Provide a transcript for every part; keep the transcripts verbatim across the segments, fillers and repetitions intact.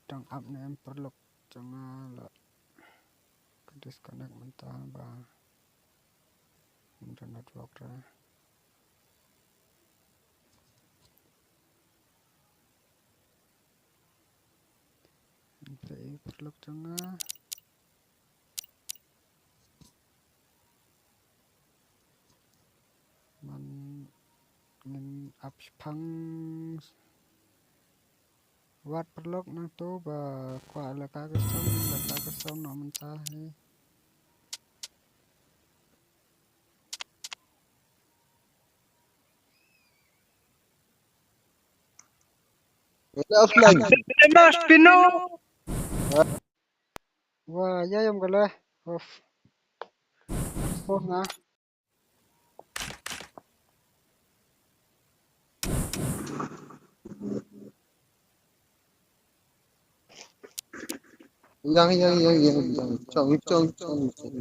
Dang ap ne em paralok jong nga la ka disconnect mynta ba internet work ra. Mynta i paralok jong nga. Man ngin ap shipang. Wat paralok nangto ba kwah la ka custom, la ka custom noh mynta hi. Offline. Mas Pino. Wa, ya yam gale. Of. Of na. Yang, yang, yang, yang, yang. Chong, chong, chong, chong.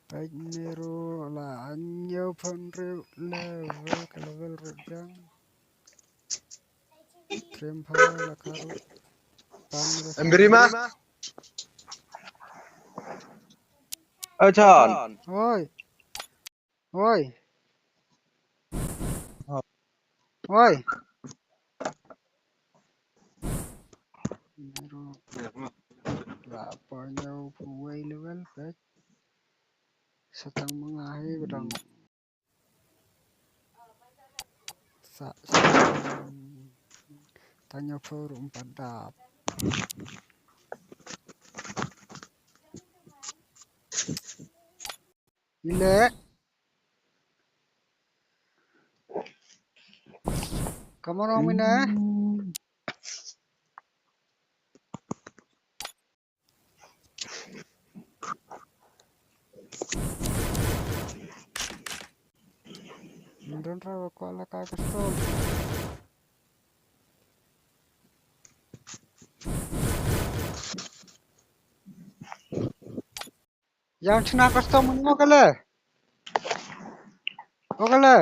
Peit ne ruh la hynñiewphew hynriew level, ka level ruh jong. Trim pha la ka ruh. Pan ruh. Em biri ma. Achan. Oi. Oi. Oh. Oi. Nero. La hynñiewphew wei level, peit. Sa tang ma nga hi ba dang. Sa, sa tang hynñiewphew ruh ym pat dap. Ile. Come on, Mina. Don ra wa kwala ka custom. Yang chna custom mo kale. O kale.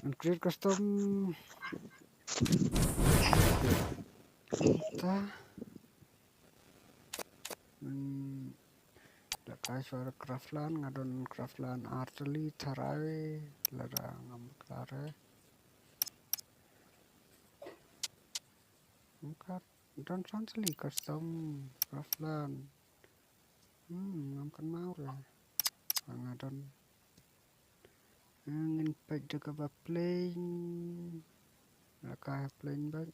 Ngan create custom. Ta. Hmm. Lada ka shuwa craftland, nga don craftland ar tylli tharai, lada ngam khlare. Ngam kat don san tylli custom craftland. Hmm, ngam kynmaw re. Nga don. Ngin peit da kaba plain. Lada ka plain bad.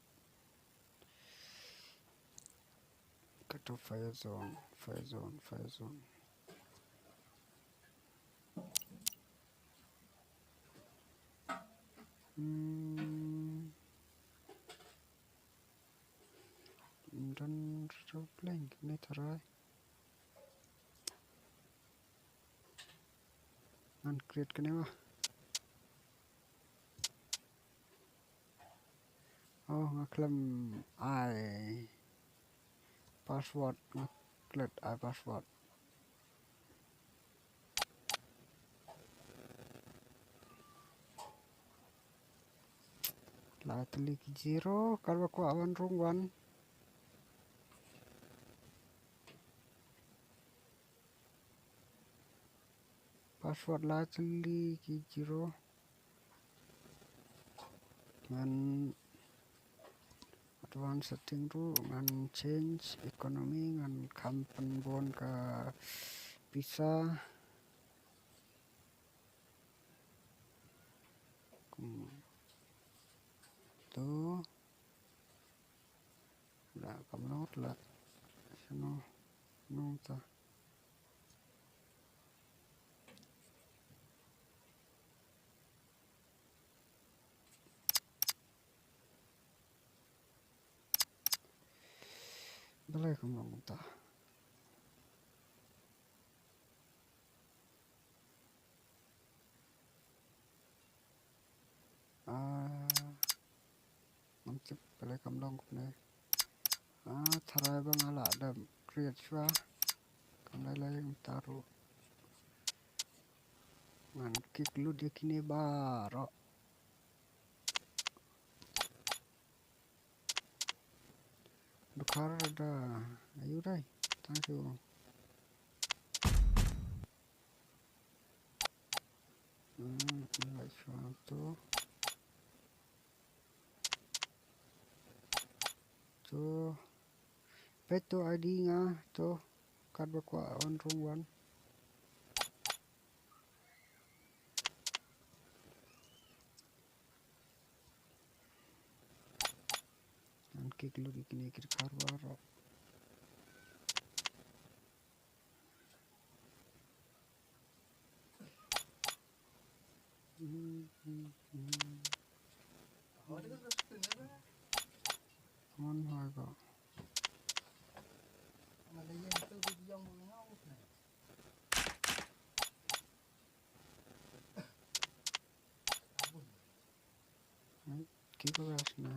Kato fire zone, fire zone, fire zone. Hmm. Don so plain kane tharai. Ngan create kane ma. Oh, nga khlem ai password, nga klet ai password. Lai tylli ki zero, katba kwah wan rung wan. Password lai tylli ki zero. Ngan advance setting ruh, ngan change economy, ngan kham pynbun ka pisa. Kum tu. La kam lut la. Kano nong ta. Balei kam long ta. Ah, ngam tip balei kam long kumne. Ah, tharai ba nga lah da create shuwa. Kam lei lei mynta ruh. Ngan kick lut ïa kine baroh. Dkhar da ayu dai. Thank you. Hmm, like shuwa to. To. Peit to I D nga to. Katba kwah on room one. Ngan kick lut ïa kine ki dkhar baroh. Mon hoi ko. Ki ko gas na.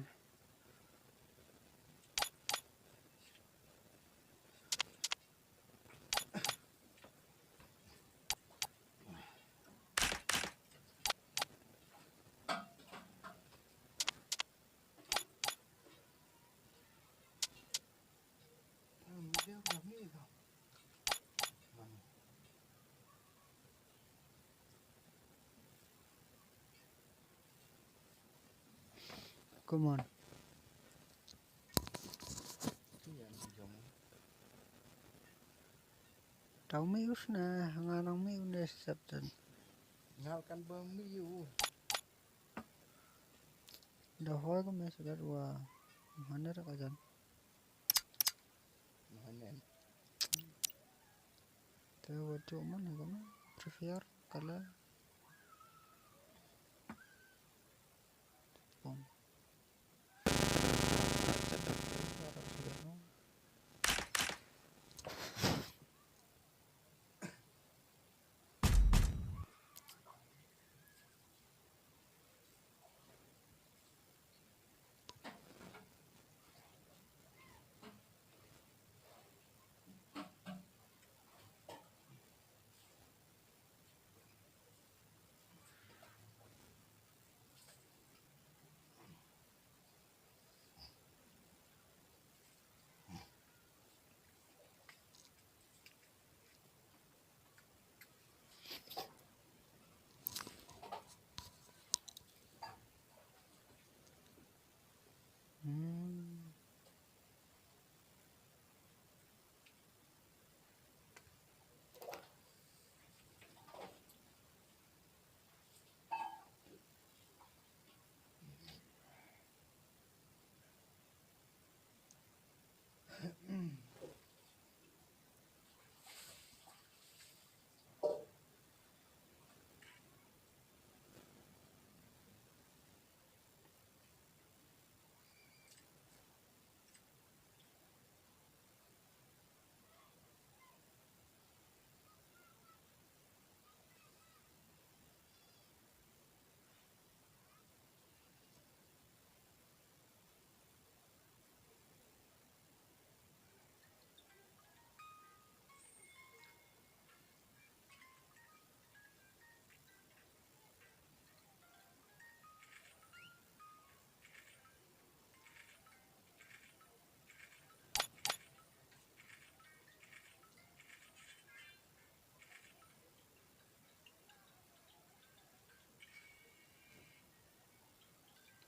Come on. Tau mi us na, nga nang mi une septen. Ngal kan ba mi u. Da hoi ko me segat wa. Mana ra ka jan. Mana. Te wa tu mana ko me. Prefer kala. Pom.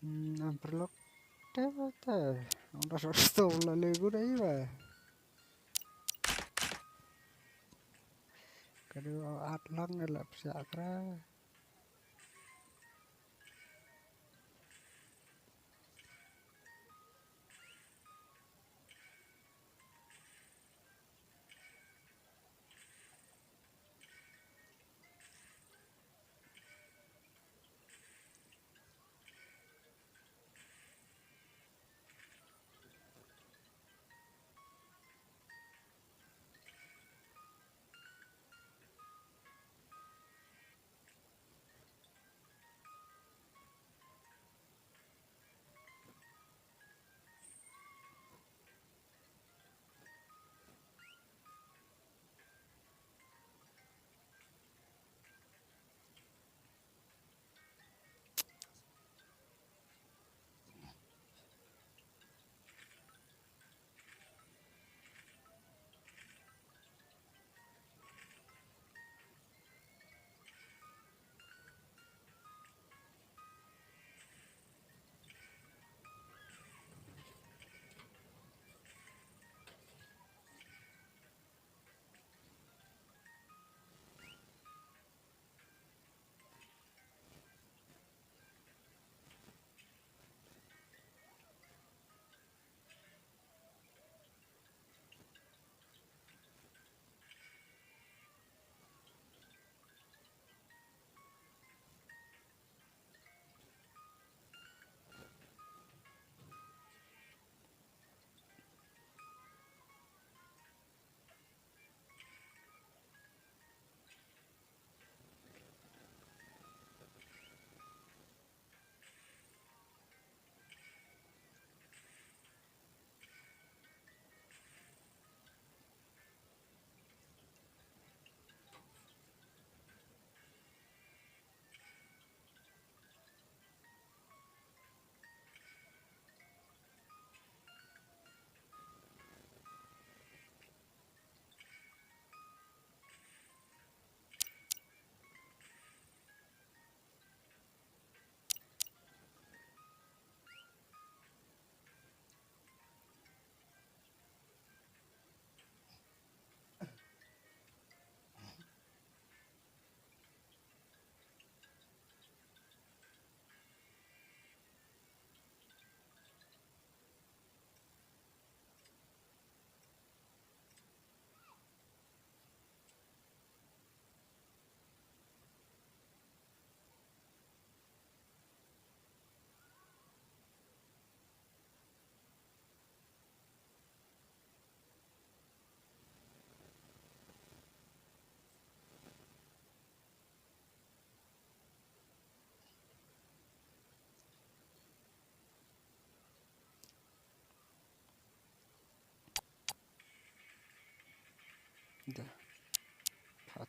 Hmm, am perlok. Te te. Ang da sot sto la le gu dai ba. Kadu at lang la psa kra.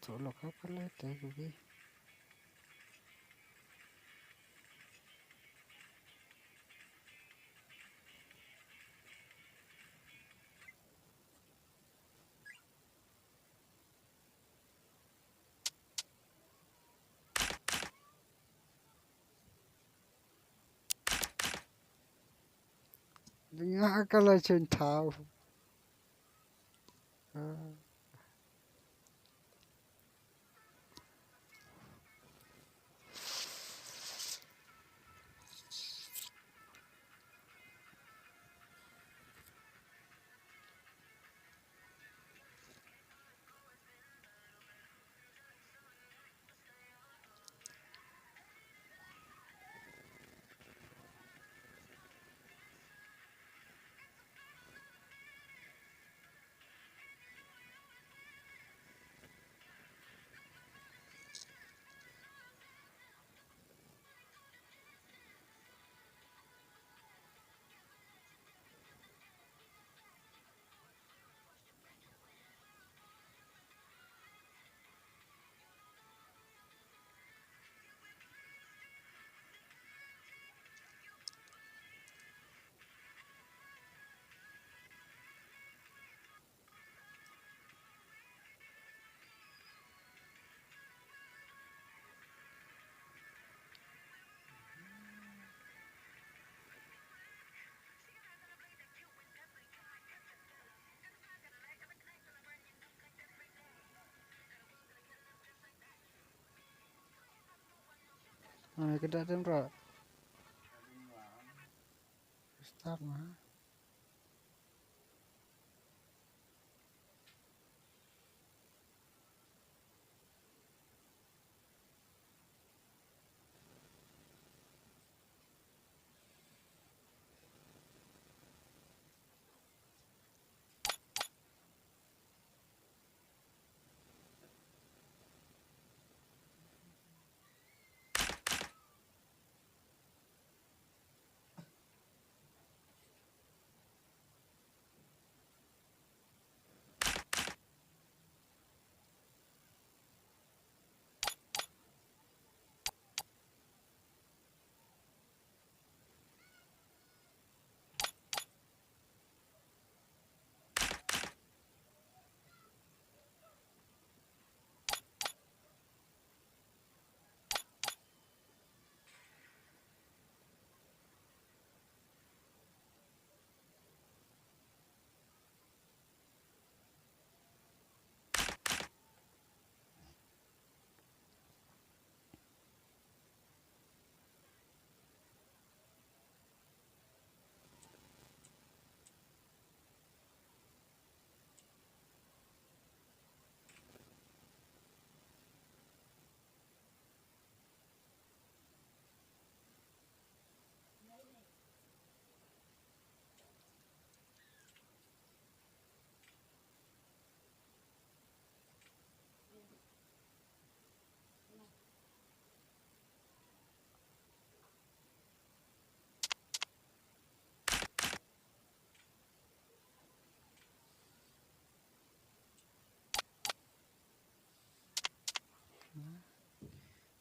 To lo ka pale te kubi. Nga ka la chen thaw. Ah. Ah, ka da tem ra. Start ma.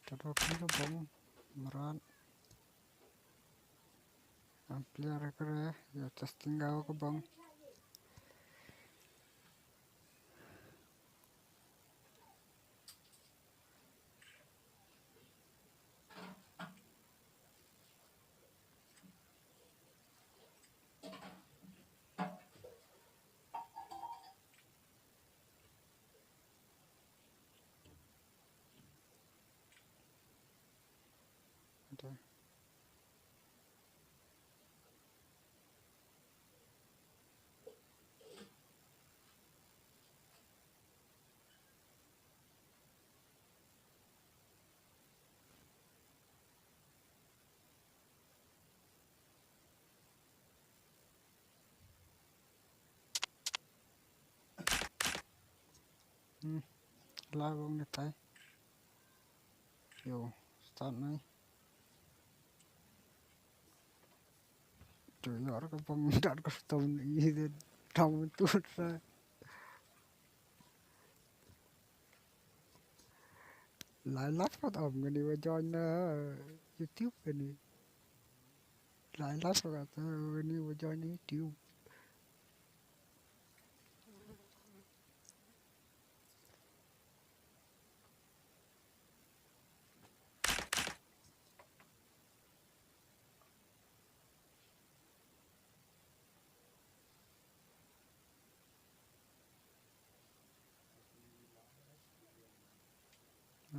Tadok ni ka bong mrad. Am player kre ya testing ga ka bong. Hmm. La bong ni tai. Yo, start nai. Tu yor ka bong dat ka stom ni de tam tu sa. Lai lak pat om ngani wa join na YouTube kani. Lai lak pat kani wa join na YouTube.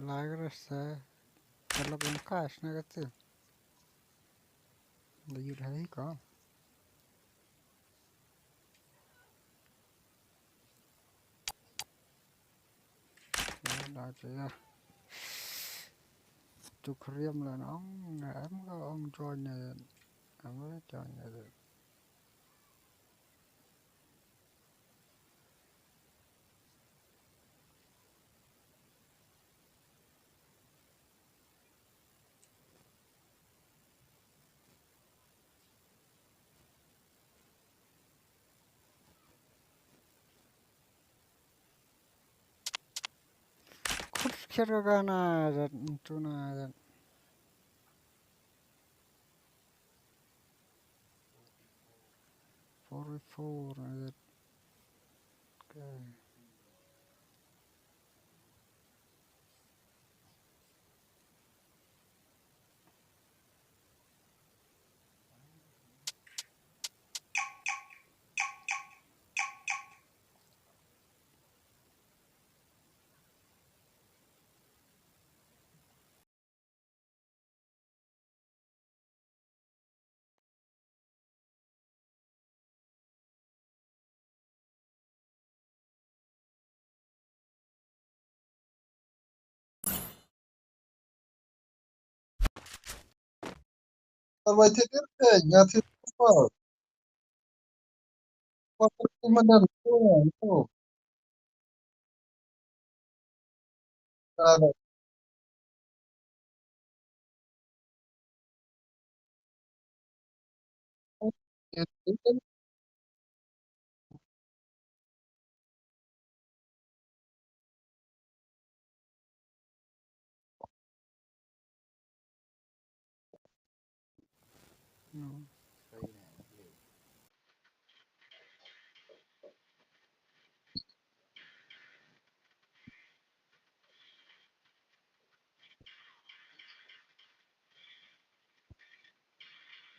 Lagres, eh, kalau bang cash na kata. Layut hai ko. Ya, dah tu ya. Tu kriam lah nong, em ko ong join ya. Em ko join ya. Khut kher ka gana zat, tuna zat. Forty-four zat. Okay. Bai thik ir te, nga thik pa. Pa thik mandan ko, ko. Ka da.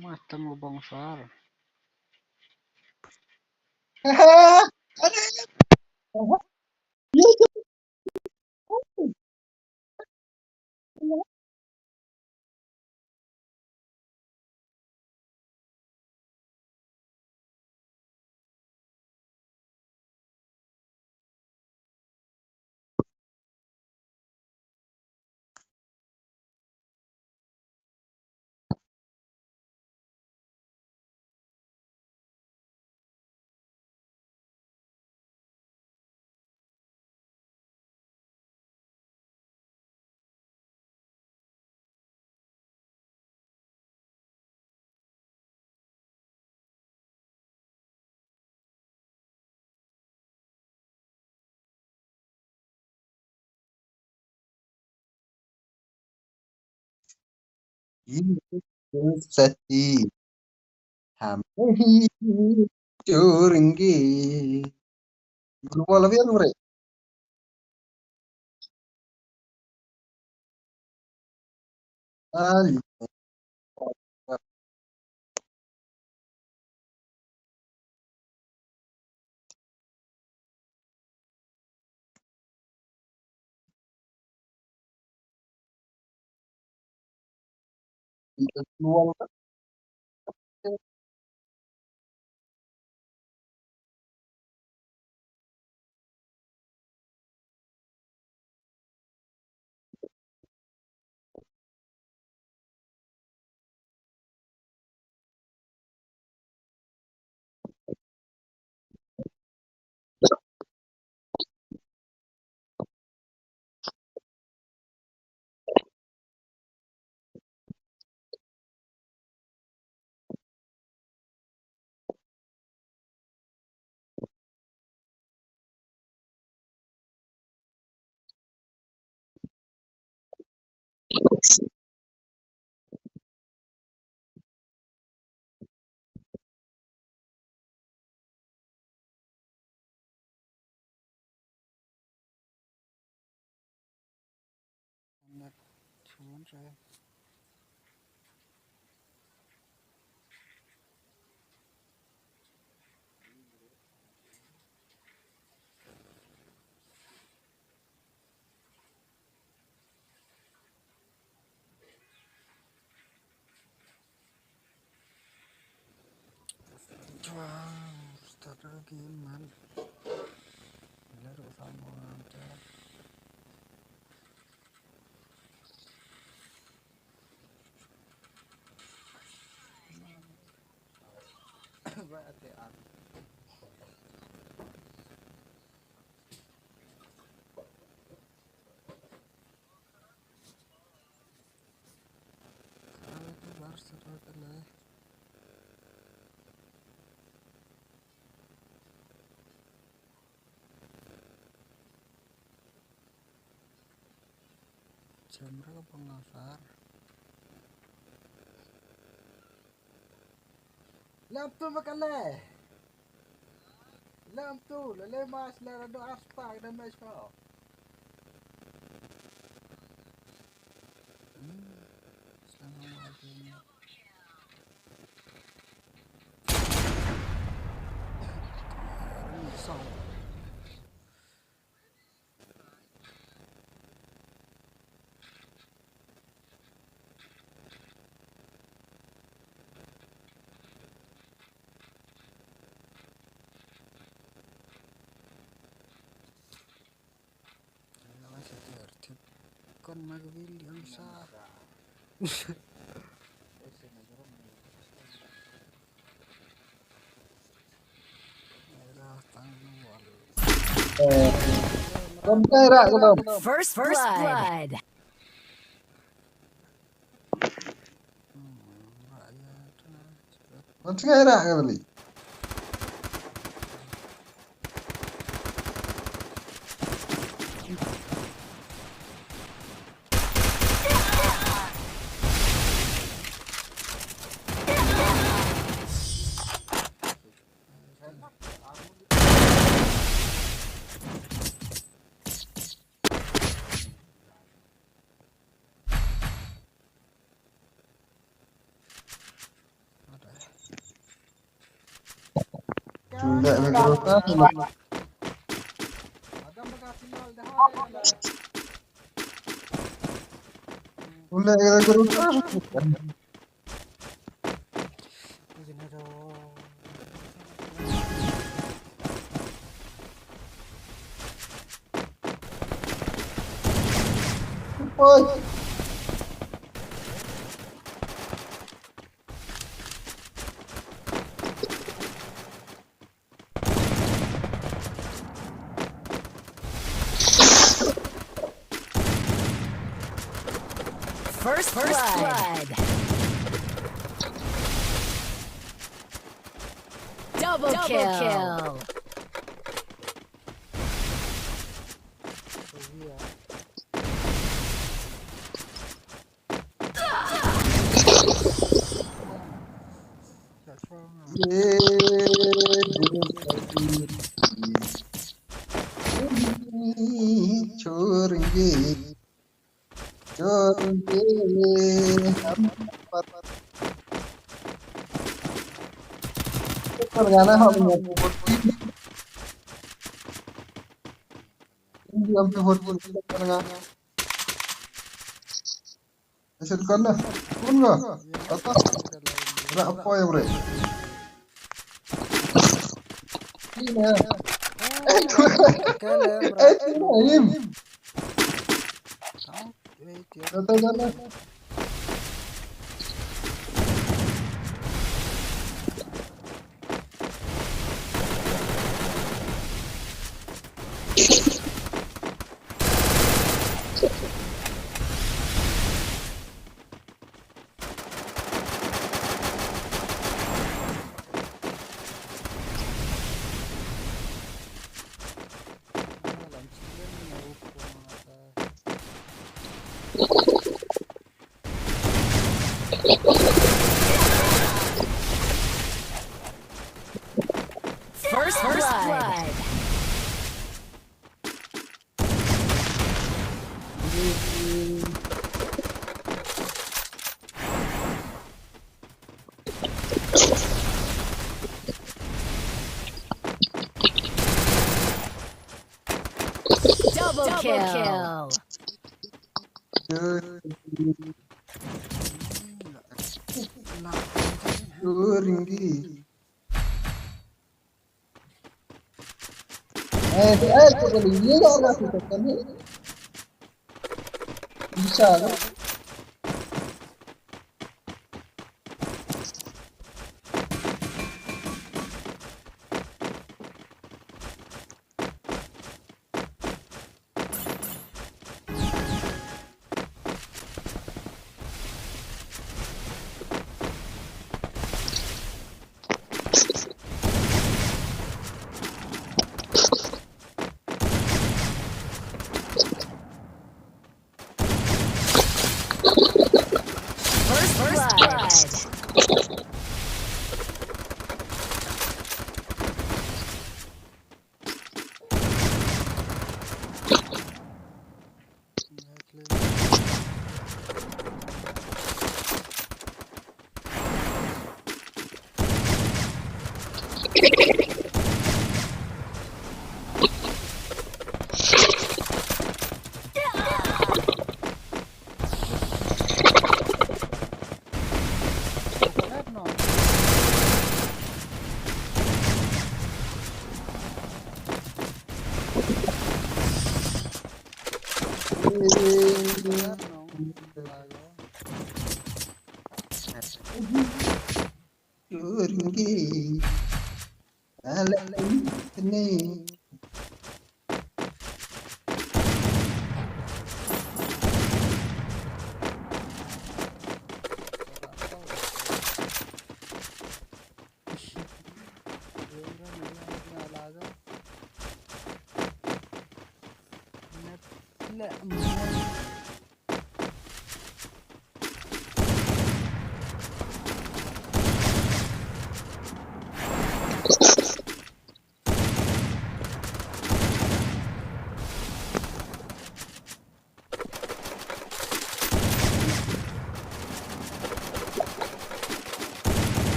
Mata mo bang sar. Sati. Hamahi Turingi. Guru wala biar bre. Ali. One try. Wow, start again, man. Let us on one time. Ba ate an. Ate bar sa ta le. Camera ka pang asar. Lam tu makale. Lam tu lele mas le rado aspa kena mes ko. Hmm. Selama ada ni. Risau. Kon ma ka bil yang sa. First blood. Oi. First blood. Double kill. छोड़ेंगे, छोड़ेंगे हम पर। Ito na nga na, ha, mga pupot. Hindi ang tuhod ko sa mga. Ese dukan na. Kun nga. Tata. Ra apoy, bre. Sino? Eh, sino? Im. Wait, yeah. Tata, tata. First blood. Double kill. Ringgi. Eh, eh, tu kali ni lah nak kita kan ni. Bisa lah. First blood.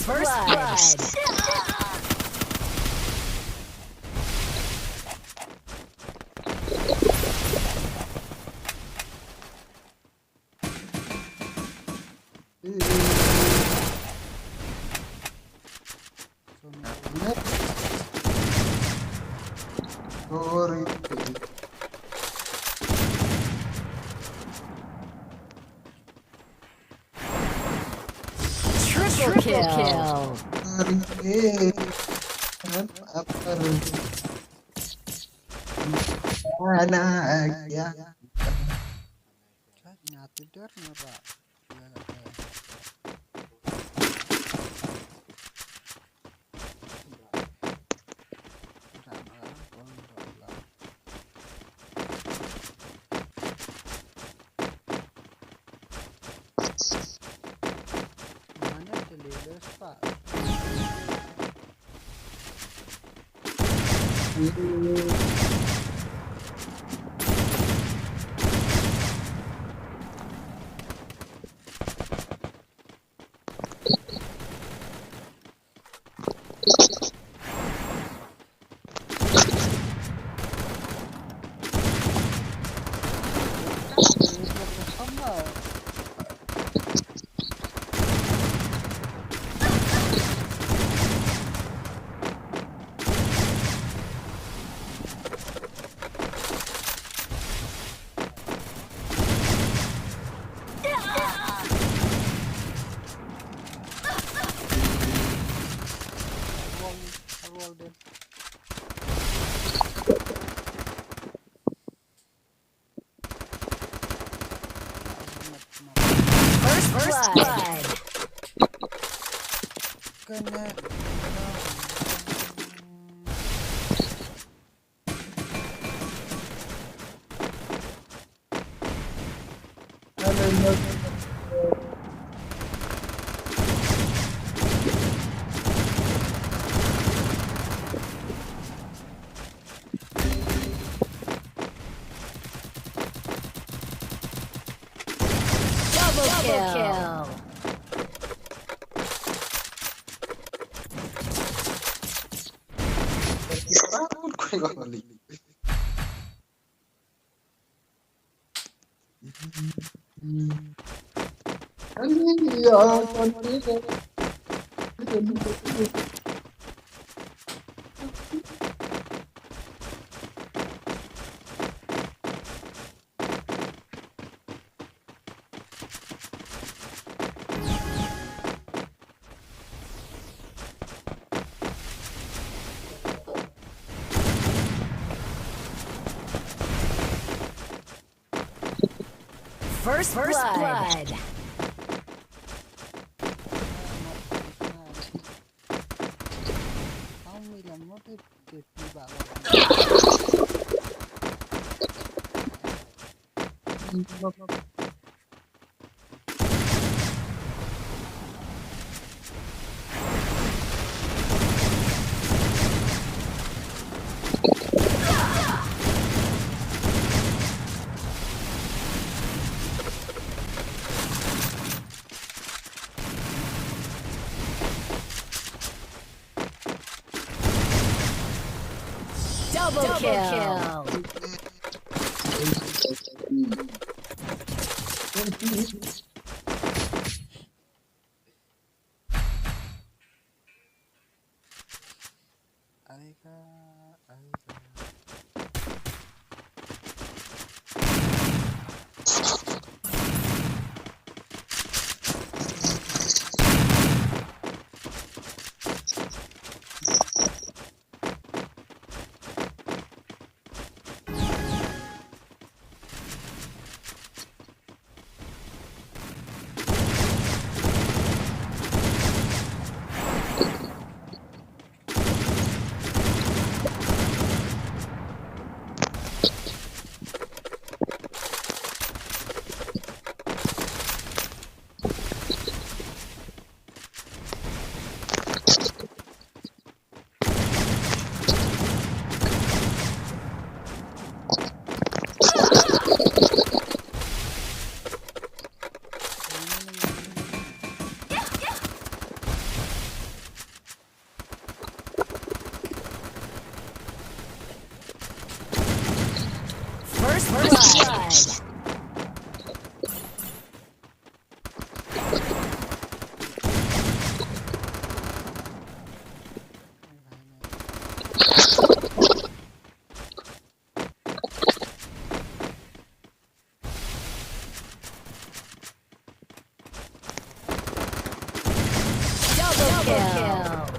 First blood. Triple kill. Ana ya. Nga tidur nga ba. Mana te lele spa. First blood. Kena. Hello, Double kill. First blood. Double kill. First blood. Double kill.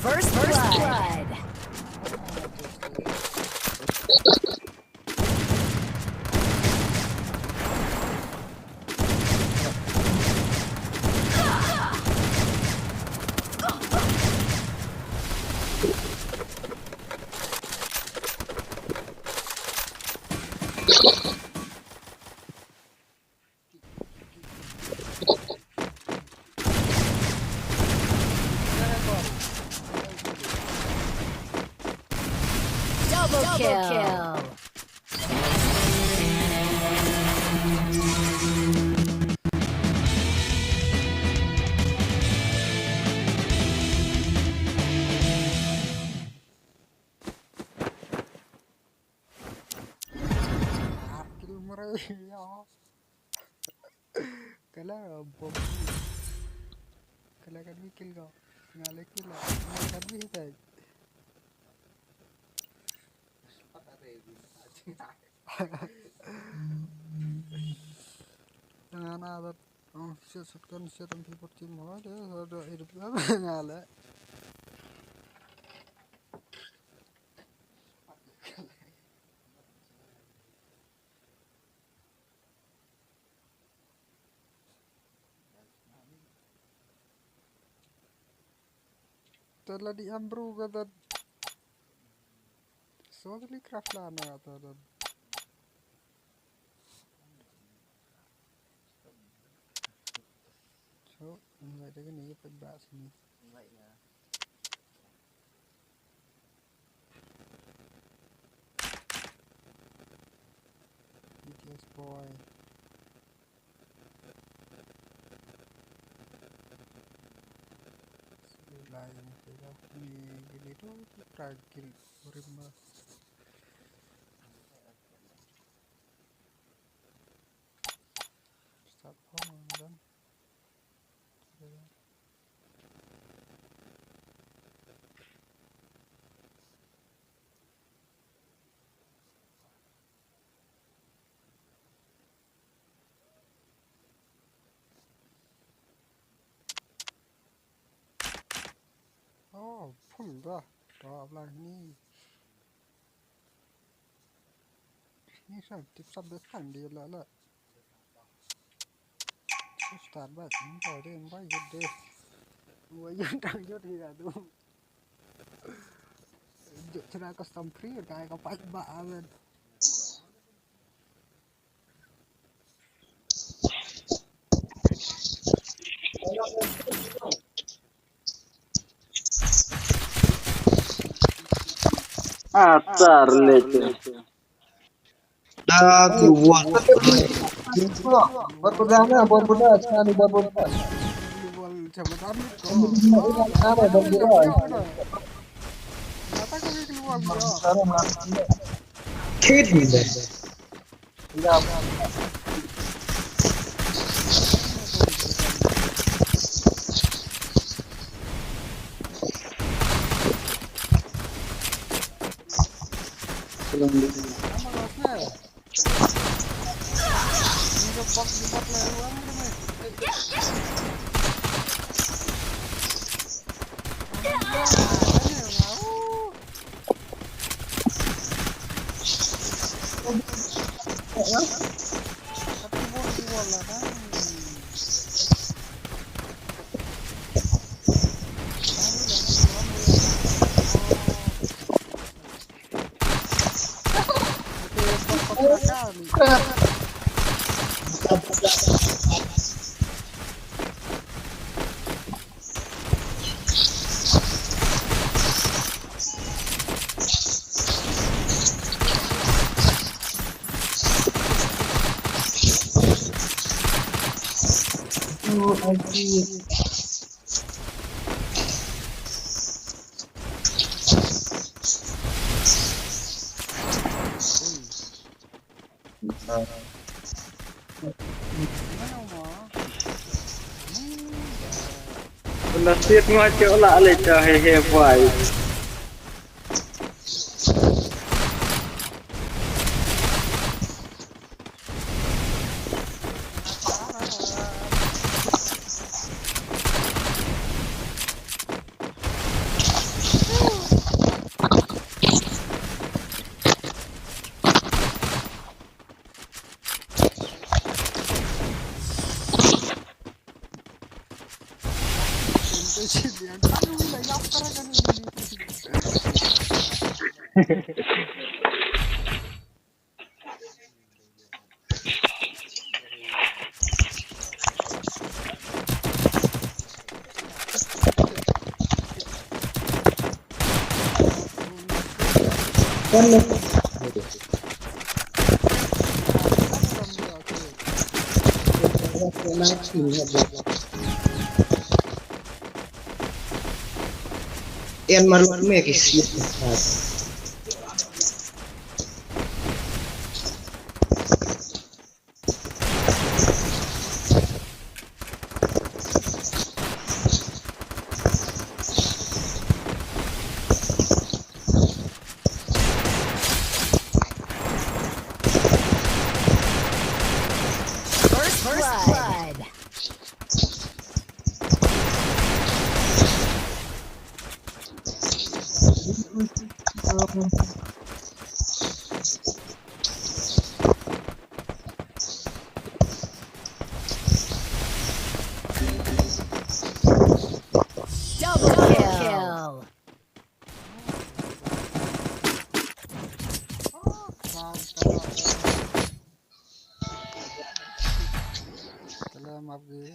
First blood. Double kill. Kala bom. Kala kan bi kill ko. Nga le kill la. Nga kan bi hitai. Nga na dat. Oh shit, shotgun, shit, M P fourteen mo de. Ada hidup nga le. Tala di ambru kata. So tali craft la na kata. So, invite ka ni pat ba sini. Invite na. B T S boy. Lai ni kira ni gini tu try kill rimba. Start home dan. Oh, phun ba. Ba blang ni. Ni sa tip sap de kan dia la la. Start ba, ni ba de, ni ba yut de. Ni ba yut dang yut hi da tu. Yut chena custom free, dai ka pat ba amen. Ah, tar lete. Da group one. Buat perdana, buat perdana, sekarang ni buat perdana. Kid ni deh. Oh, I see. Nasib ngacak lah lecah hehe buai. Yan marlok me ki siat. Double kill. Salam, Abdi.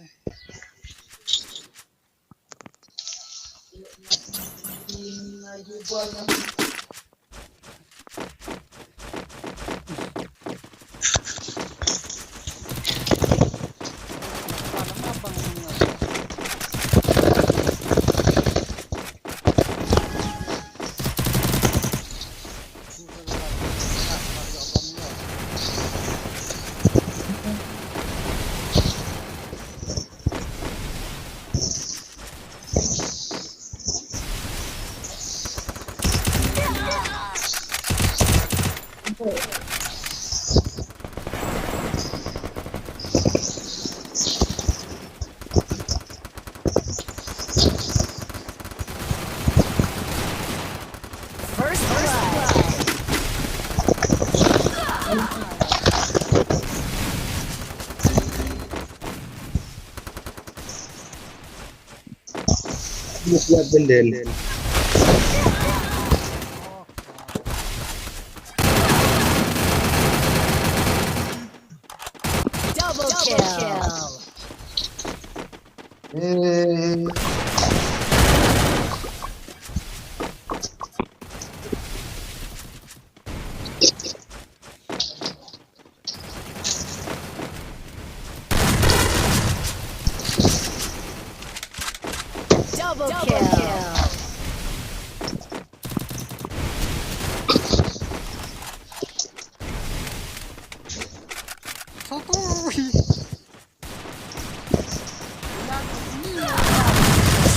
First blood. Double kill. Eh. Double kill. Satu.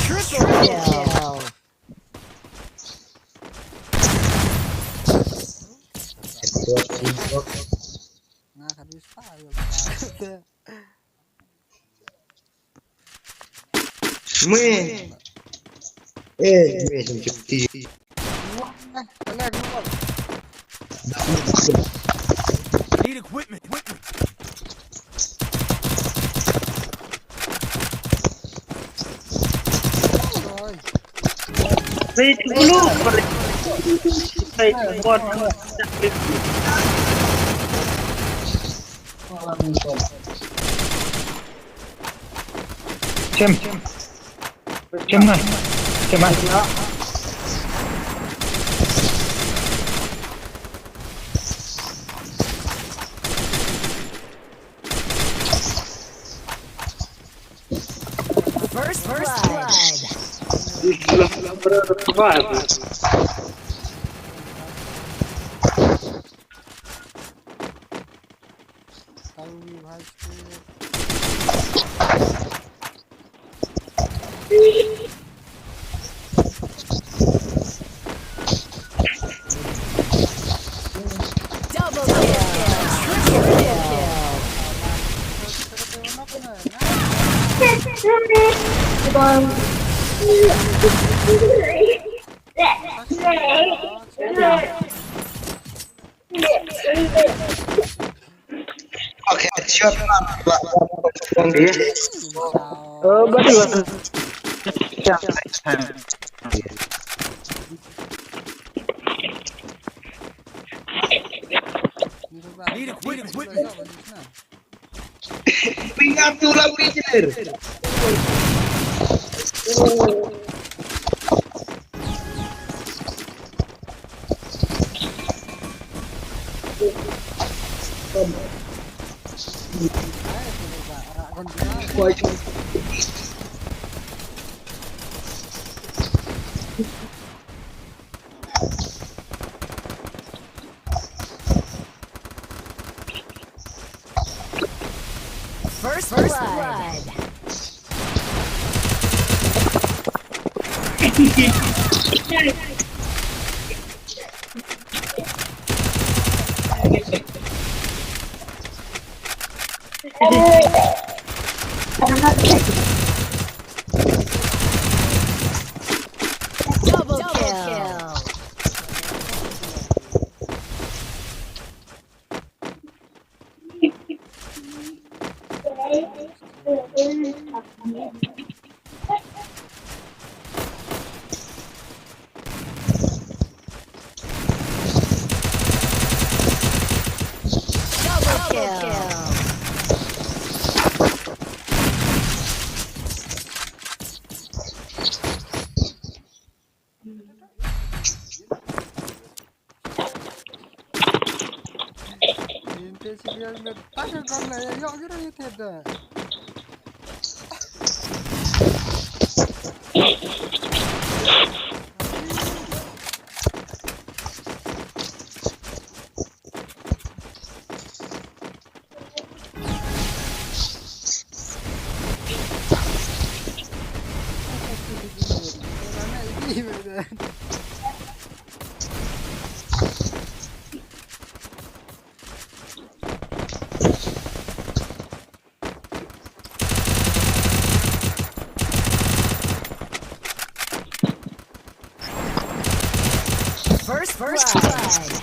Triple kill. Nga ka dui sa yo. Mui. Eh, mui sum chuti. Need equipment. Wait, dulu. Wait, bot. Chem. Chem na. Chem na. First blood. Double kill. Triple kill. Okay, sure. Oh, but you are. Need equipment. Pinga tu la pijer. First blood. Double kill. Double kill. Yin te si biang met, tak ka gon la ya yok gitu ya tiada. First, first blood.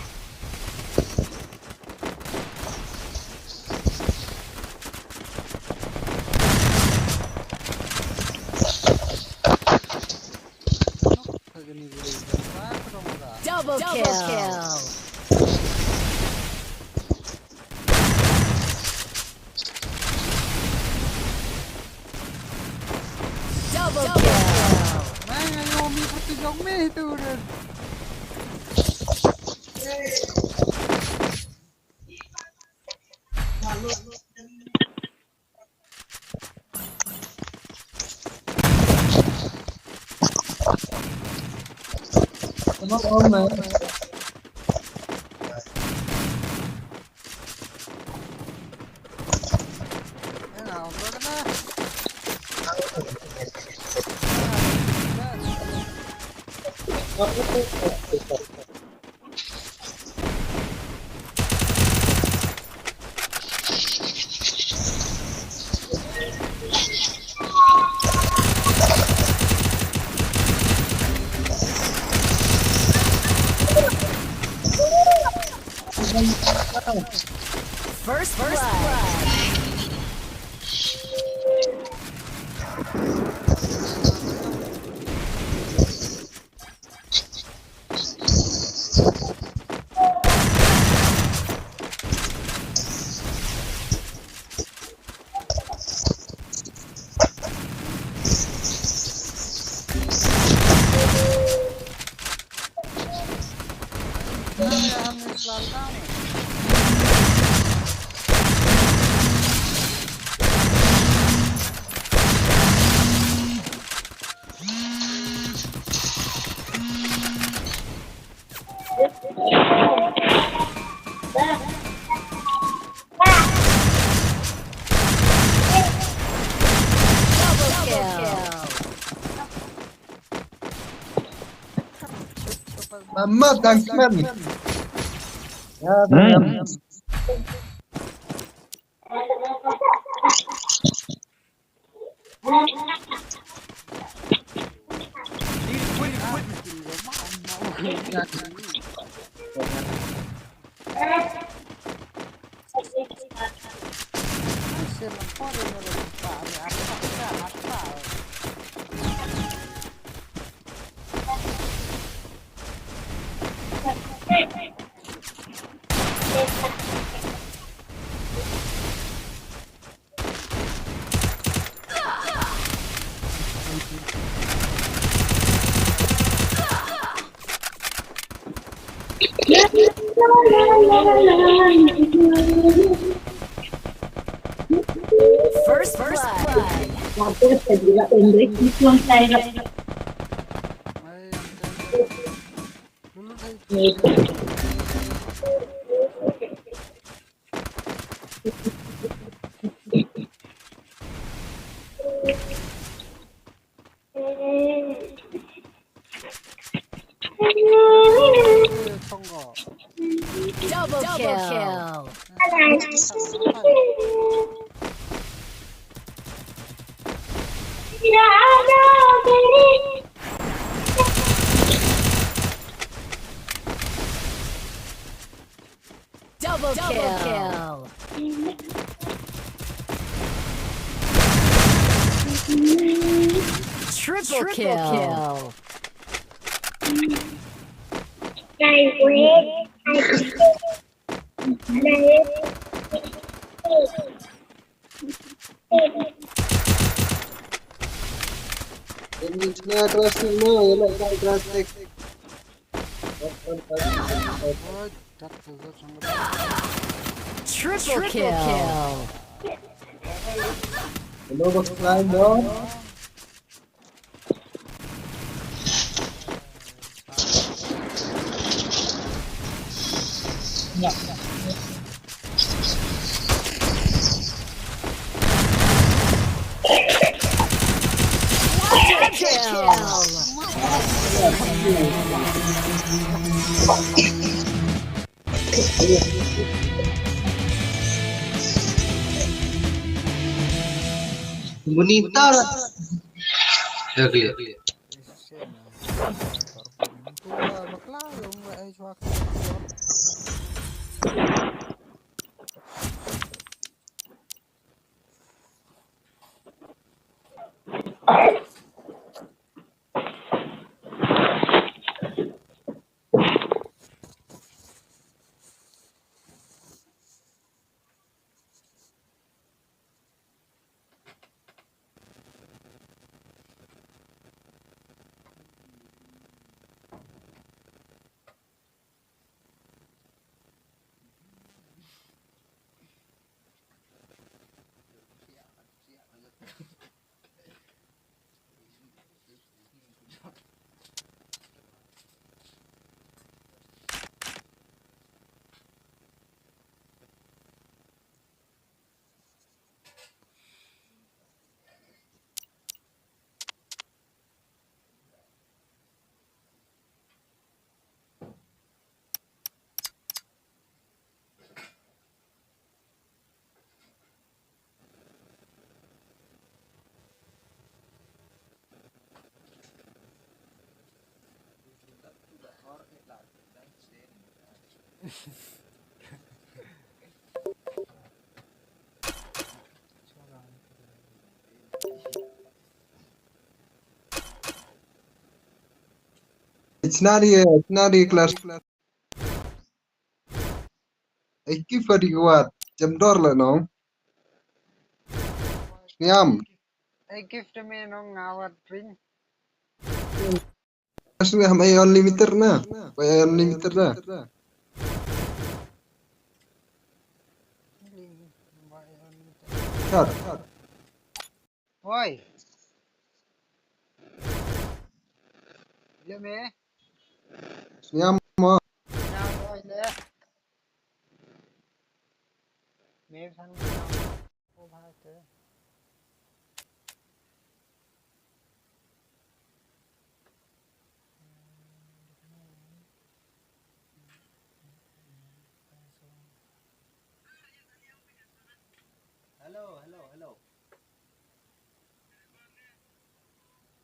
Double kill. Double kill. Mang ayo mi pati jong mi tu deh. First blood. Mama, thanks, man. Ya, hmm. First blood. Double kill. Double kill. Triple kill. Triple kill. Hello, what's going on? Bonita. Ya, clear. It's not here, it's not here, class. Ai kif ka dei ka wat. Jam dor la nong. Sniam. Ai kif te me nong nga wat ring. Sniam ai unlimited na. Ai unlimited na. Shot. Oi. Ile me. Sniam mo. Sniam mo ile. Me san ko bhai te. Hello, hello, hello.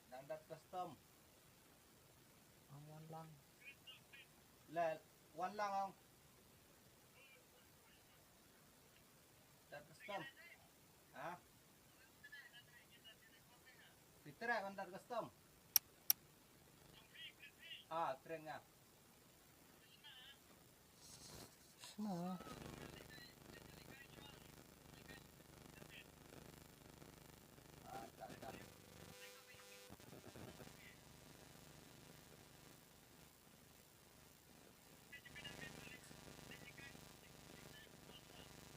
Nang dat custom. Ang wan lang. Le, wan lang ang. Dat custom. Ha? Phi treh ban dat custom. Ah, treh nga. Sna.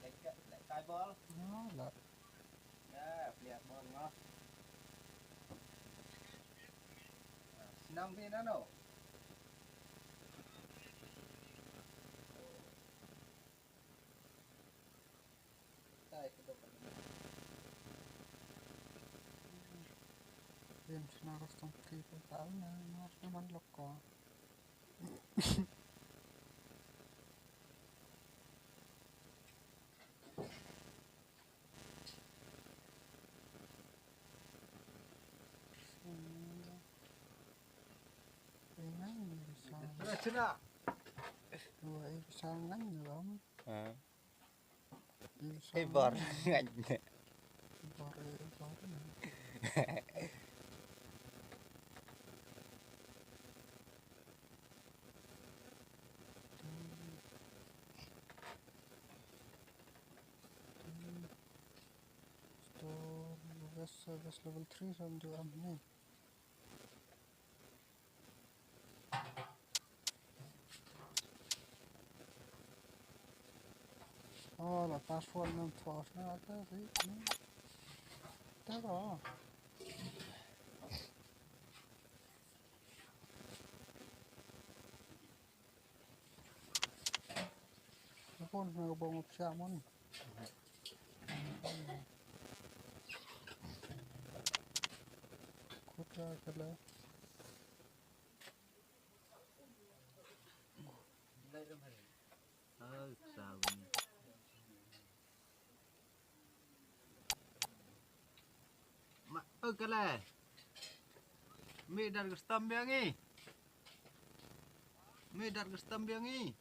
Leh kai, leh kai bol. Nga la. Ya, plia bol nga. Snam phi nano? Tai ka dok. Lim sna ros tong ki pun tau na, mar na man lok ko. Ibar ngaiñ. Ibar, ibar. Service level three from the company. Oh, la password nam thos na ta si. Ta ko. Phone na bong psa mon. Kutra kala. Ma, oh, kala. Mi dar custom biang i. Mi dar custom biang i.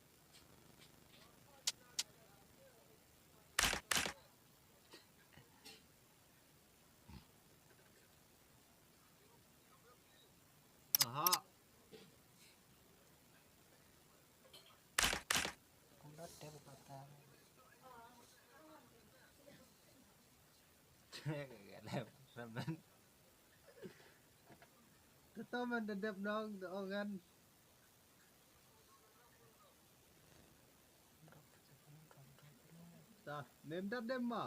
Aha. Kum dat dep pata. Ka dep ramen. Te to man da dep nong te ong ngan. Ta, mem dat dem ma.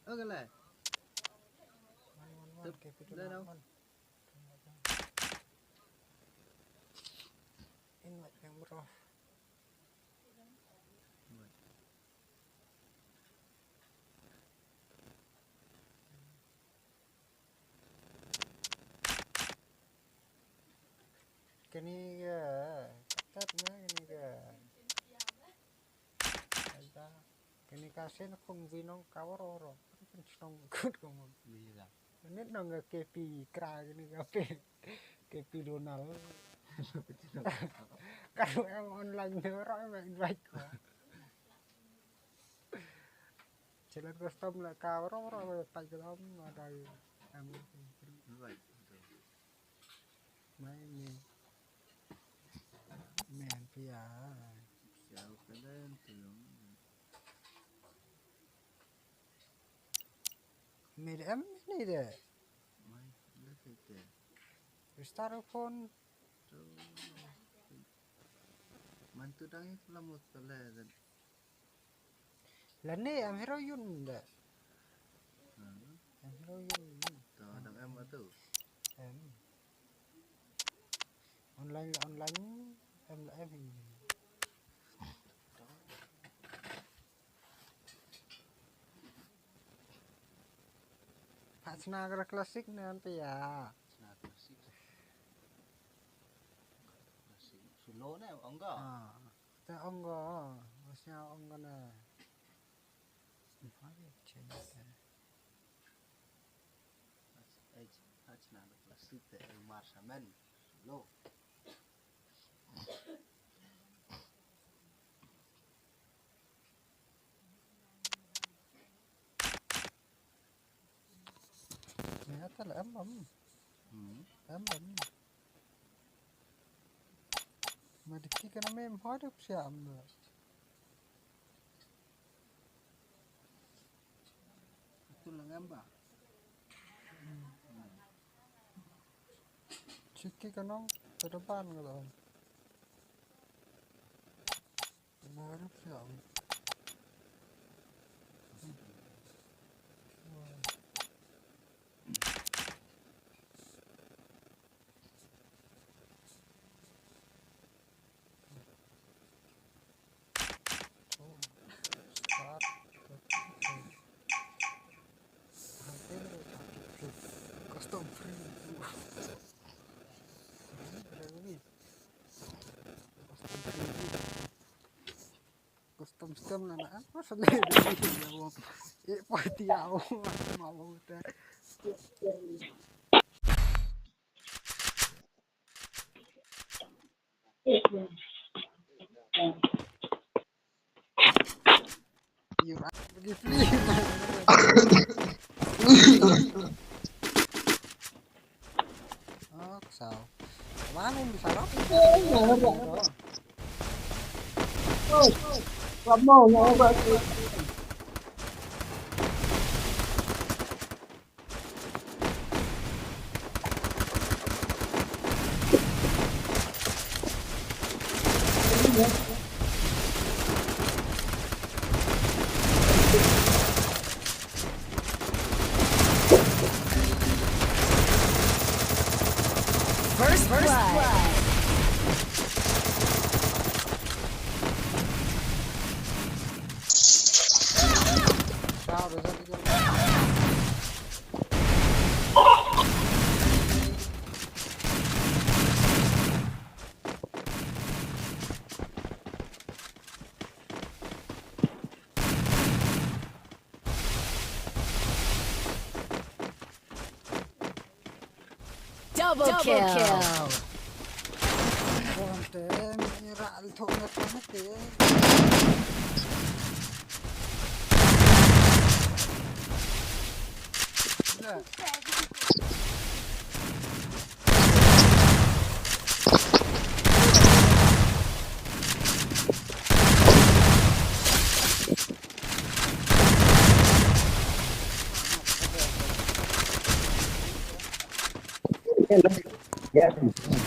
Oke le. Tep, le dong. Invite yang bro. Kani ka, kat na kani ka. Aida, kani ka sen khun vinong ka waro waro. Kan chnong kut ko mon. Ni nong ka K P kra kani ka pe. K P Donald. Ka em online ne waro em invite ko. Challenge custom la ka waro waro ta ka dam ada em. Invite. Mai mi. Mi an pia. Pia ka den tu. Mi de em ni de. Mai le te te. Star phone. Tu. Man tu dang ik la mut pele den. Lane em hero yun da. Hmm. Em hero yun. To dang em atu. Em. Online la online, em la em hi. Ha sna kra classic ne ante ya. Sna classic. Classic. Suno ne ong ka. Ah. Te ong ko, masih ong ko na. Mari change te. Ach, ach, ach na plastik te, eh, mar samen. Lo. Nia ta la em bam. Hmm. Em bam. Ma diki kana mem hoi da psiam da. Tu la em ba. Hmm. Chiki kanong ta da ban ka la. Custom free. Custom free. Custom stem na na. Apa sana? Eh, pati ya. Mau ta. First blood. Double kill.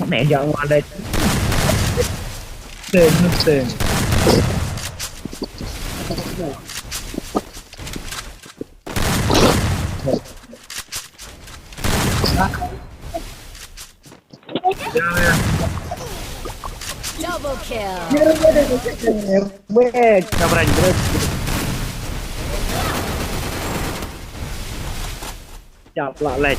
Mẹ giận mà đây. Tên, tên. Double kill. Weh, coverage, bro. Chop lah, leh.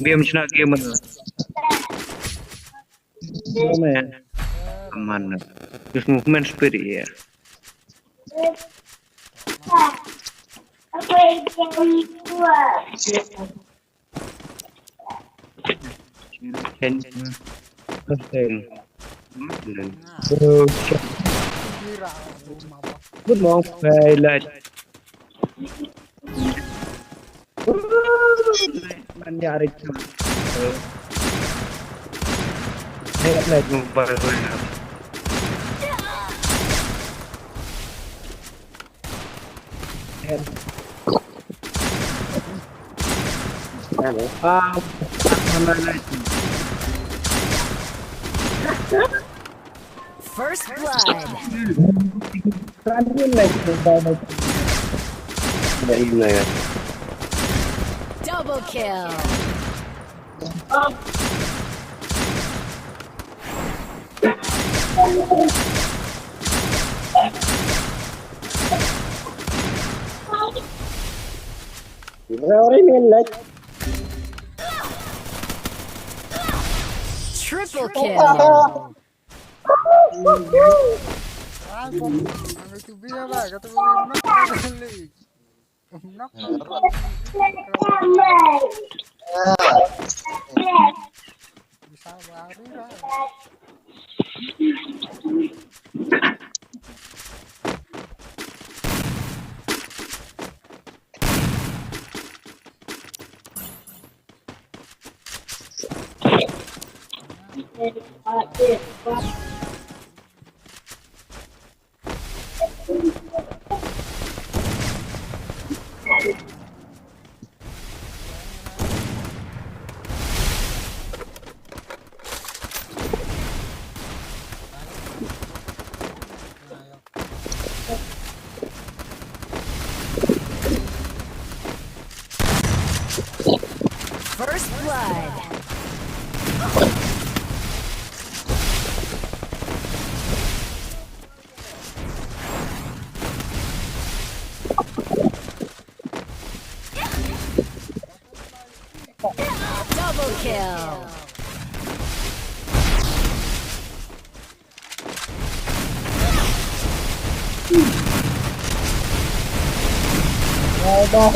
Biam shna game. Aman. This movement speed, yeah. Change. Good morning, hey, lad. Man, yeah, right. Hey, lad. Hello. Ah, man, man, man. First blood. Double kill. Triple kill. First blood. Double kill. Oh my God.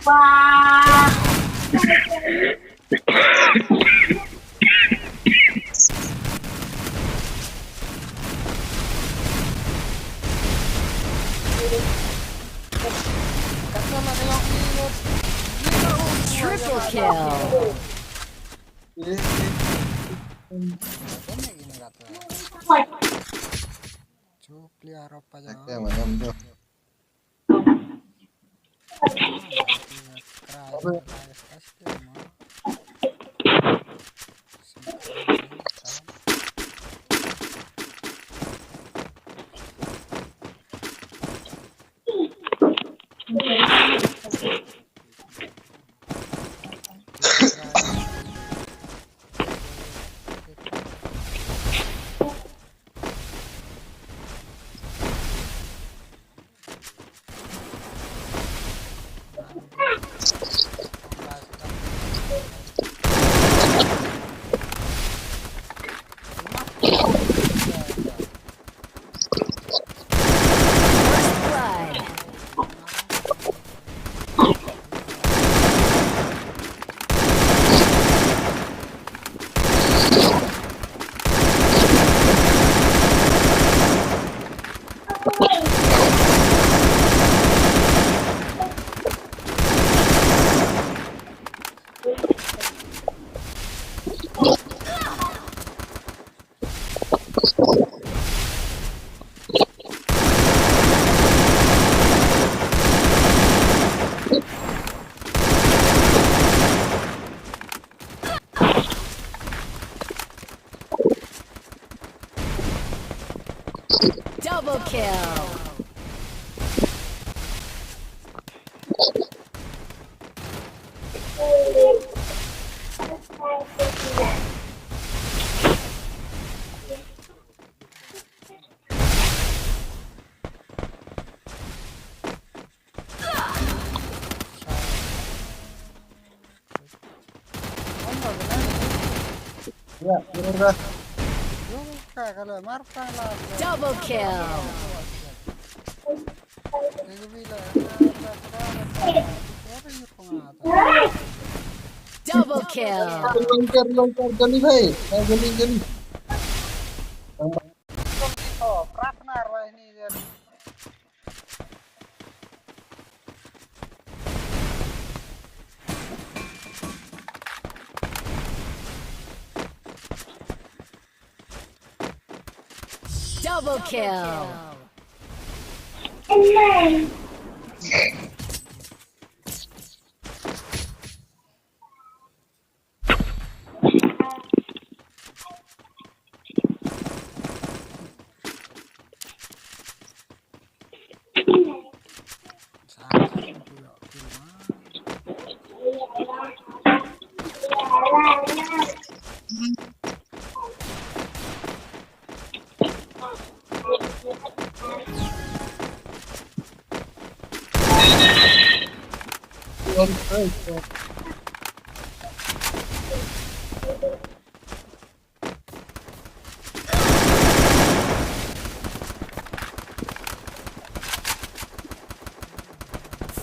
Wow. Triple kill. Nuclear apa aja. Oke, mana tu? Double kill. Double kill. Double kill. Loncat, loncat, jali bhai. Hai, jali, jali. Double kill.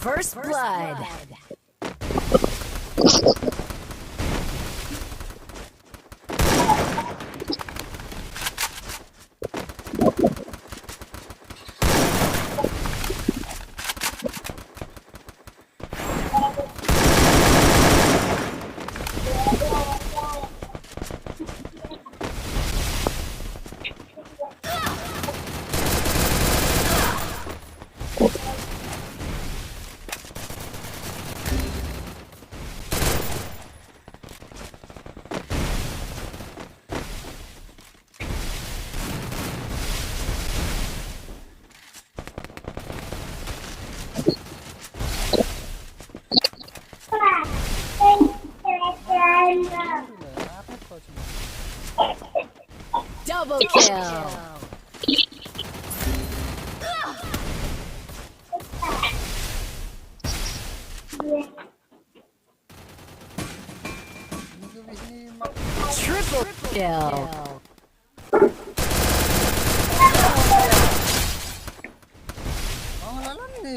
First blood. Double kill. Triple kill. Double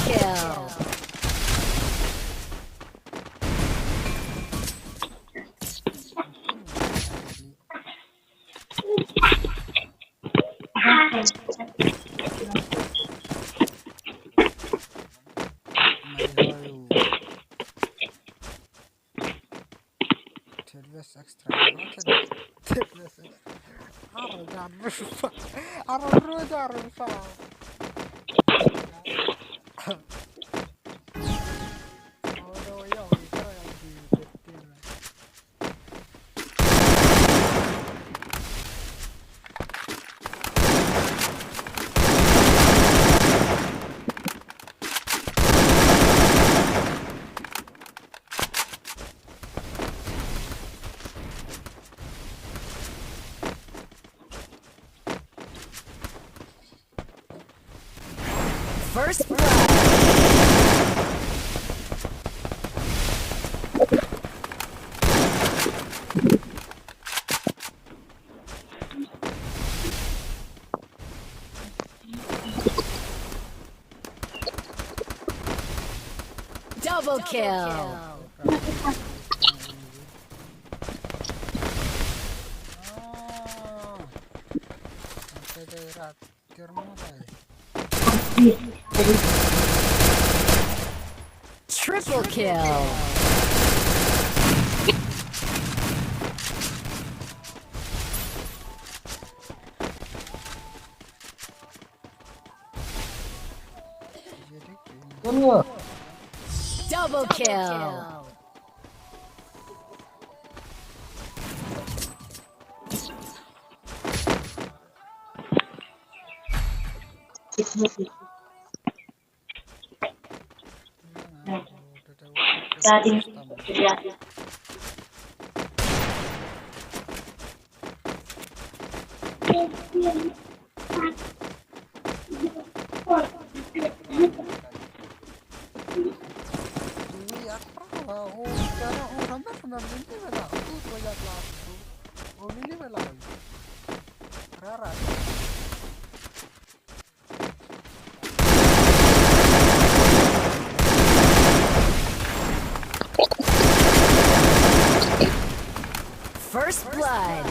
kill. Best extra. Best extra. Arjan rupa. Arjan rupa. First blood. Double kill. Triple kill. Double kill. First blood.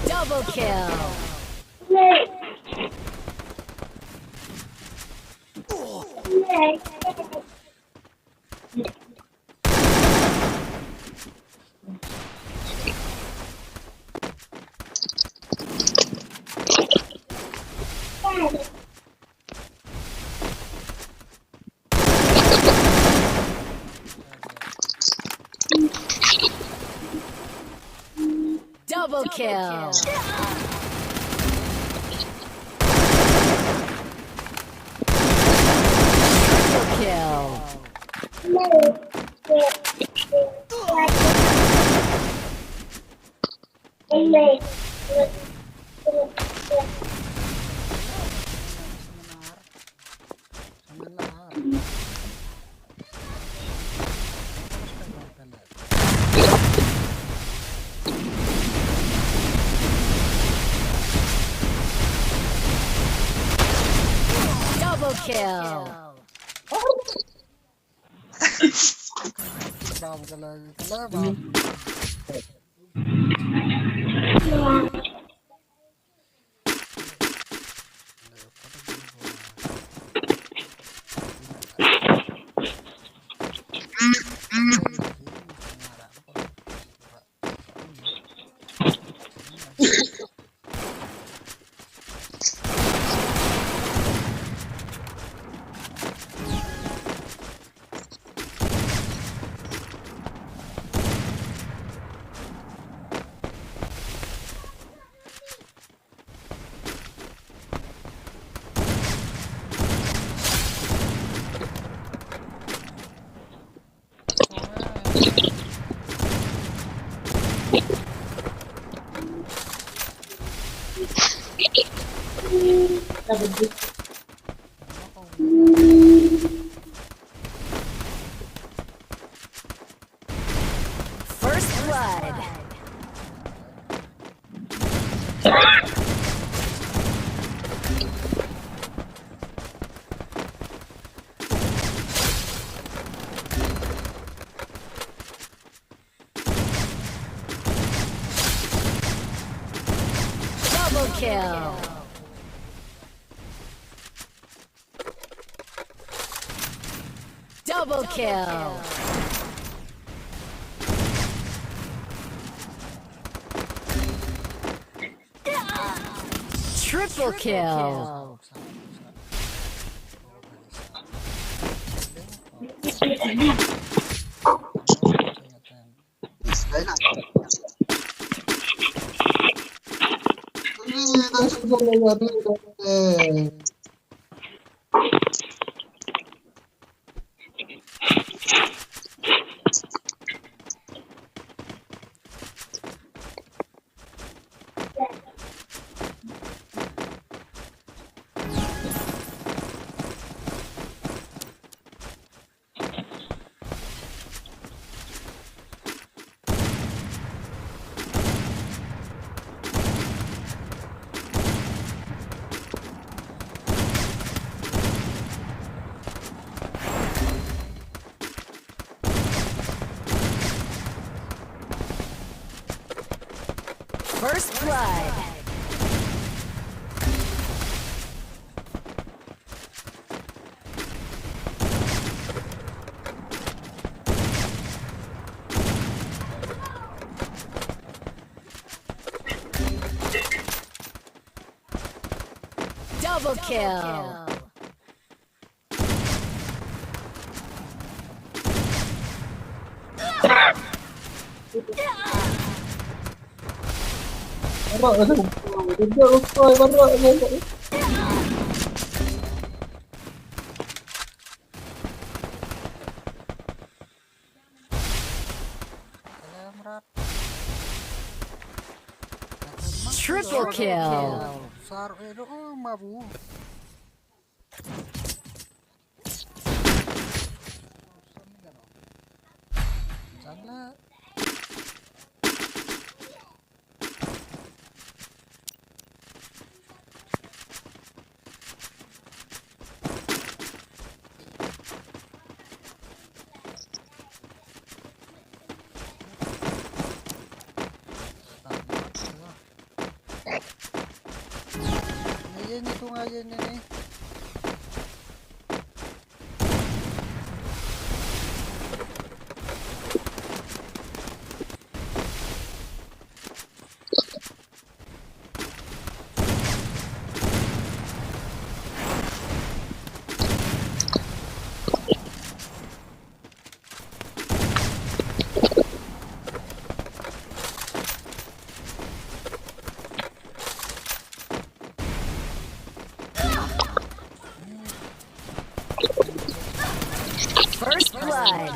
Double kill. Double kill. Triple kill. Double kill. Double kill. Triple kill. First blood. Double kill. Triple kill. First blood.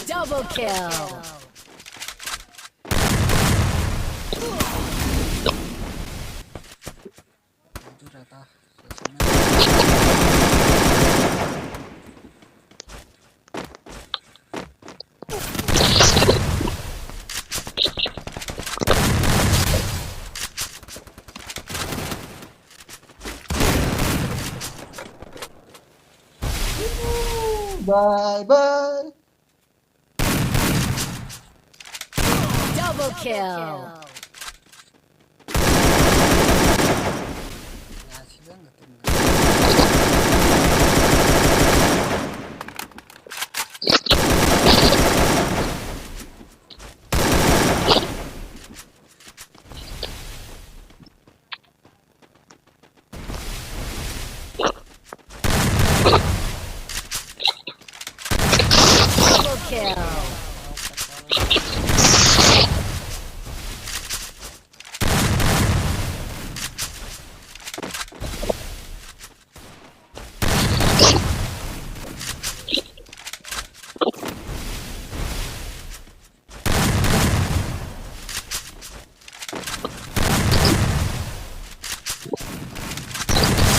Double kill. Bye bye. Double kill. Double kill.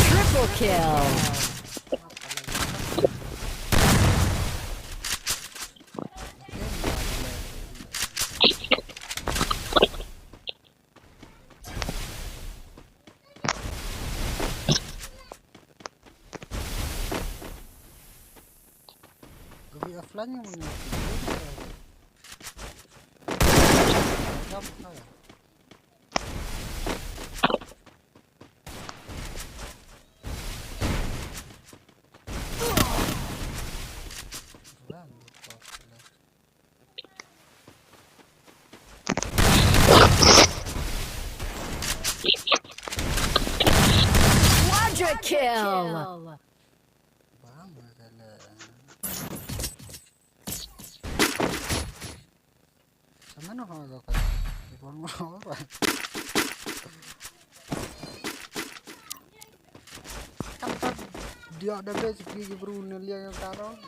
Triple kill. Tanya mana? Quadra kill. Bang, Sa mano ha ka ka. Di bang mo ha ka. Kan ta dia da be si ki bru ne lia ka ro.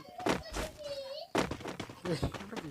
Eh, pergi.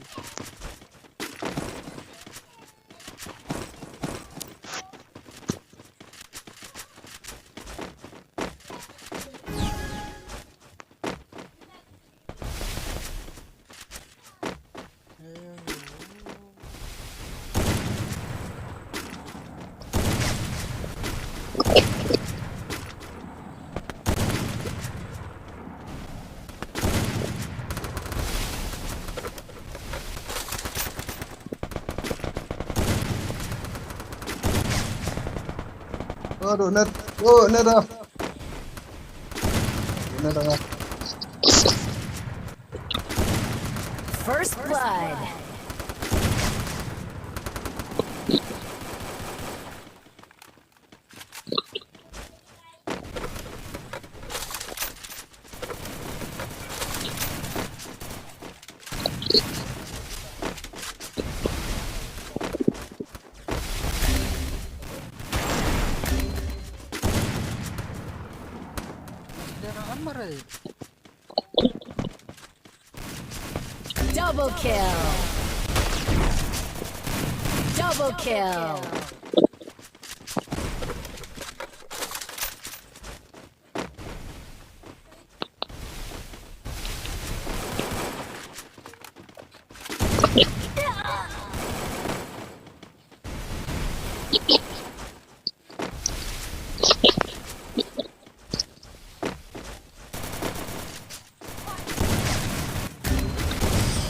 Oh, aduh, net. Oh, net dah. Net dah. First blood. Double kill. Double kill.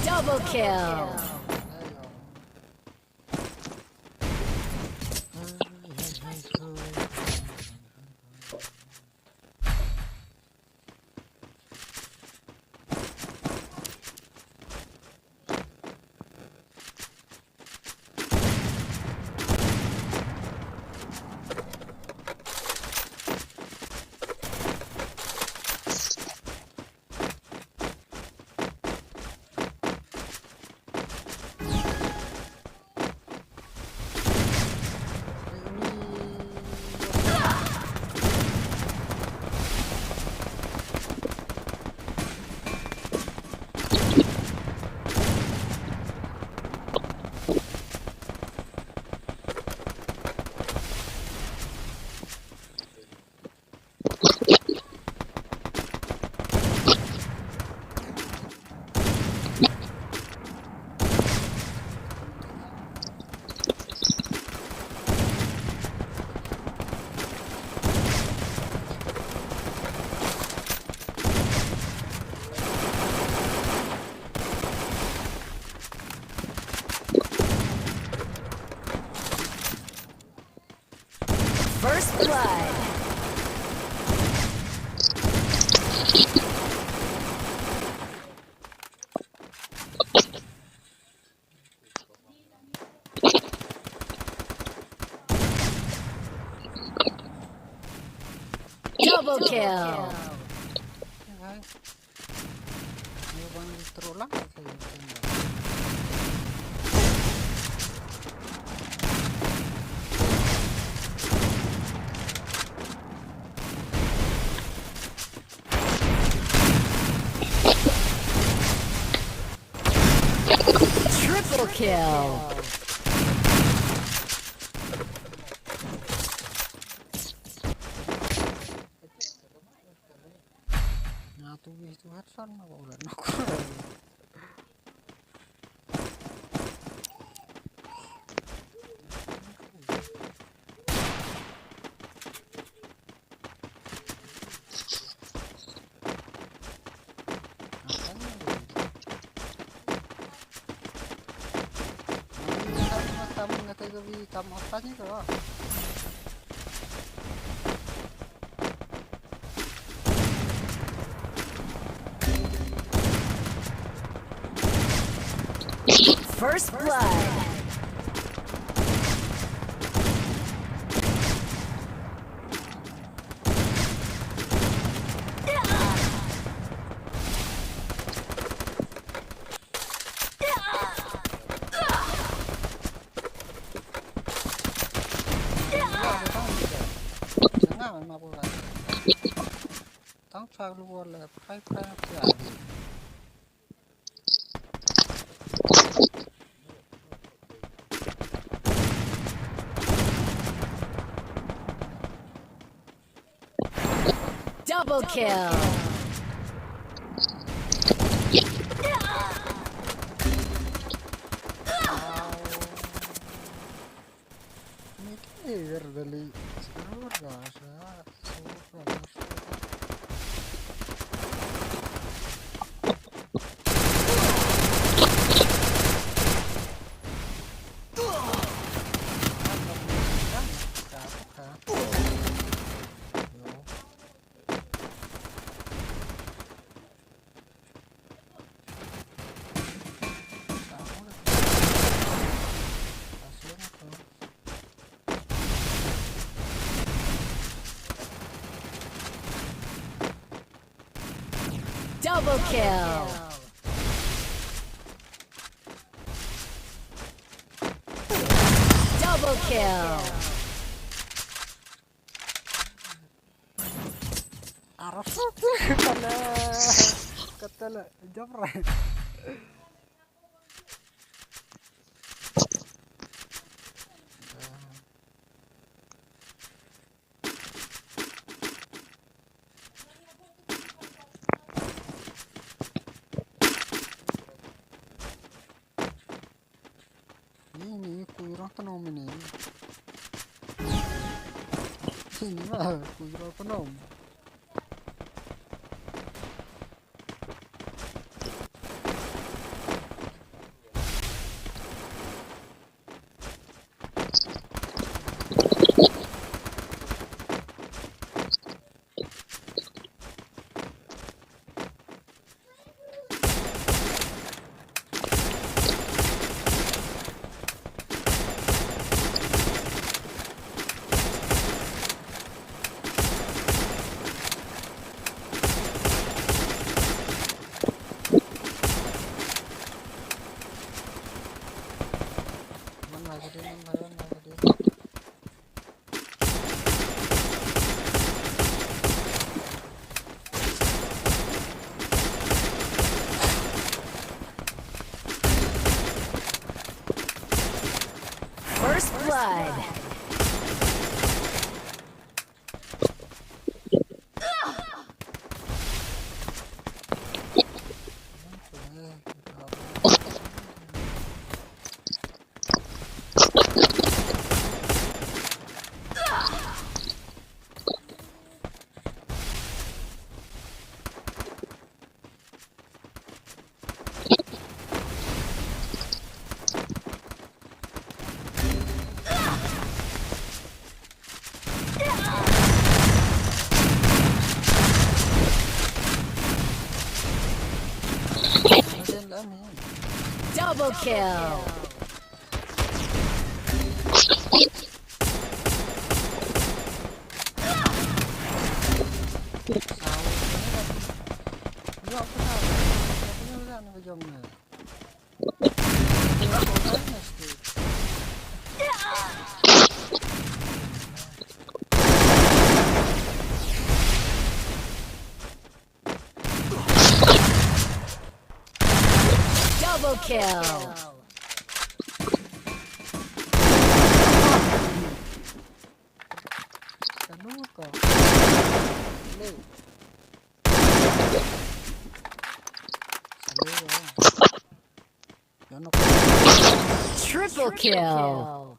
Double kill. First blood. Double kill. Triple kill. Na tu wis tu hat san na ko ran. Tam off tani ko. First blood. Double kill. Double kill. Double kill. Arasuk. Kata la, kata la, jump right. Ini kuirang penom ini. Ini lah kuirang penom. First blood. Double kill. Double kill. Triple kill.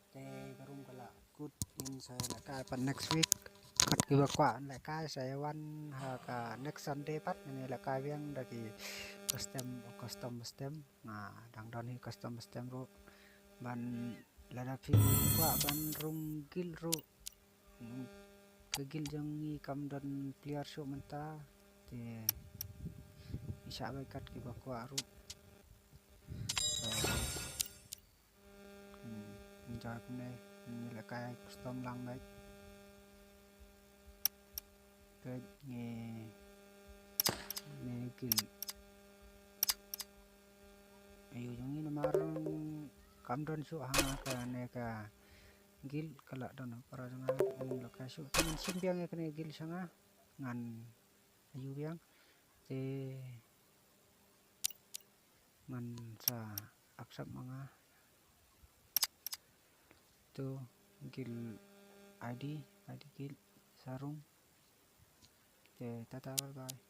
Te ka room ka la kut, ngin sa lehkai pat next week. Pat kiba kwah lehkai sa ïa wan ha ka next Sunday pat, ngin lehkai biang da ki custom, custom, custom. Nga dang don hi custom, custom ruh. Ban lada phi kwah ban rung guild ruh, ka guild jong ngi kam don player shuh mynta. Te ngi shah beit kat kiba kwah ruh. So, hmm, enjoy kumne, ngi lehkai custom lang beit. Te ngi, ngi guild. Aïu jong ngi namar kam don shuh ha nga kane ka guild, ka la don para jong nga, ngi lehkai shuh. Te ngan shim biang ïa kane guild sha nga, ngan aïu biang. Te ngan sa accept ma nga. To guild I D, I D guild sa rung. Te tata, bye bye.